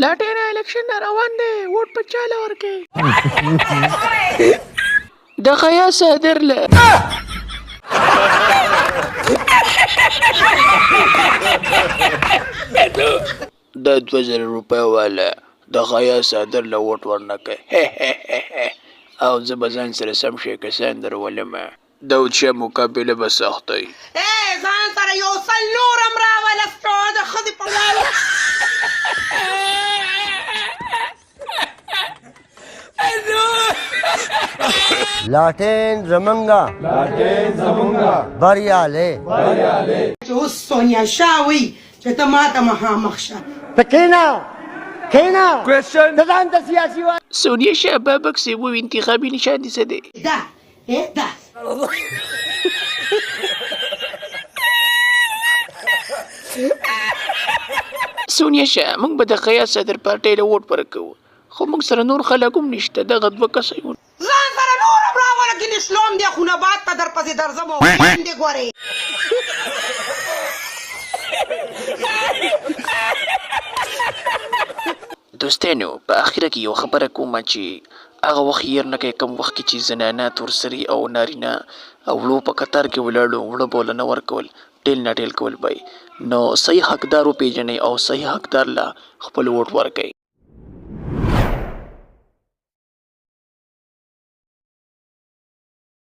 لاټېنه الیکشن روان دی، ووټ په چا له ورکې؟ د خیا صادر له. دا 2000 روپۍ واله، د خیا صادر له ووټ ورنه که. او زه به ځان سره سم شی کسان درولم. داود شاه مقابله به سخته وي. ځان سره یو څل نور هم راوله ستا د ښځې په لاله. لاټین زمونږه، لاټین زمونږه بریالی، بریالی. چې اوس سونیا شاه وایي چې ته ماته مخامخ شه. ته کښېنه، کښېنه، ته ځان ته سیاسي وایې. سونیا شاه بابک صیب ووی انتخابي نشان دې څه دی؟ دا دا سونیا شاه، موږ به د خیا صدر پارټۍ له ووټ ورکوو، خو موږ سره نور خلک هم نشته، دغه دوه کسه یو. ځان سره نور هم راوله، ګینې شلوم دی خون آباد ته درپسې درځم او دې ګورې. دوستانو په اخره کې یوه خبره کوم چې هغه وخت هیر نه کړئ کوم وخت کې چې زنانه تورسري او نارینه وړو په کتار کې ولاړ وو، وړه به له نه ورکول، ټیل نه ټیل کول به یې، نو صحیح حقدار وپیژنئ او صحیح حقدار له خپل ووټ ورکړئ.